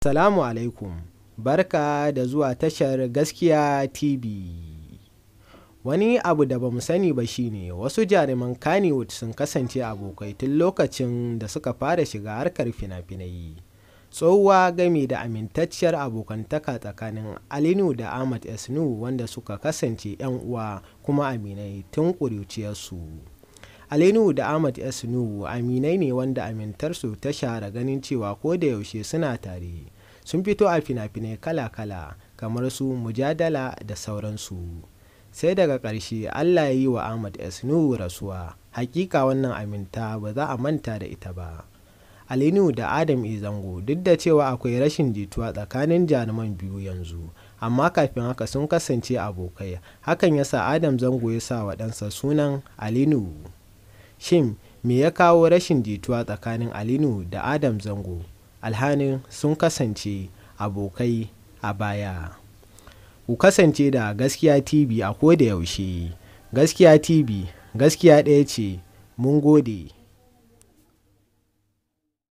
Salamu alaikum, barka da zuwa tashar Gaskiya TV. Wani abu da ba mu sani ba shine wasu jaruman Kannywood sun kasance abokai tun lokacin da suka fara shiga harkar fina-finai. Tsohuwa gami da amintacciyar abokantaka tsakanin Ali Nuhu da Ahmad S. Nuhu wanda suka kasance 'yan uwa kuma aminai tun ƙuruciyarsu. Ali Nuhu da Ahmad S. Nuhu aminai ne wanda amintarsu ta shahara ganin cewa ko da yaushe suna tare. Sun fito a fina-finai kala-kala kamar su Mujadala da sauransu. Sai daga ƙarshe Allah ya yi wa Ahmad S. Nuhu rasuwa. Hakika wannan aminta ba za a manta da ita ba. Ali Nuhu da Adam A. Zango duk da cewa akwai rashin jituwa tsakanin jaruman biyu yanzu, amma kafin haka sun kasance abokai. Hakan ya sa Adam Zango ya sa wa ɗansa sunan Ali Nuhu. Shin me ya kawo rashin jituwa tsakanin Ali Nuhu da Adam Zango alhalin sun kasance abokai a baya? Ku kasance da Gaskiya TV a ko da yaushe. Gaskiya TV, gaskiya ɗaya ce. Mun gode.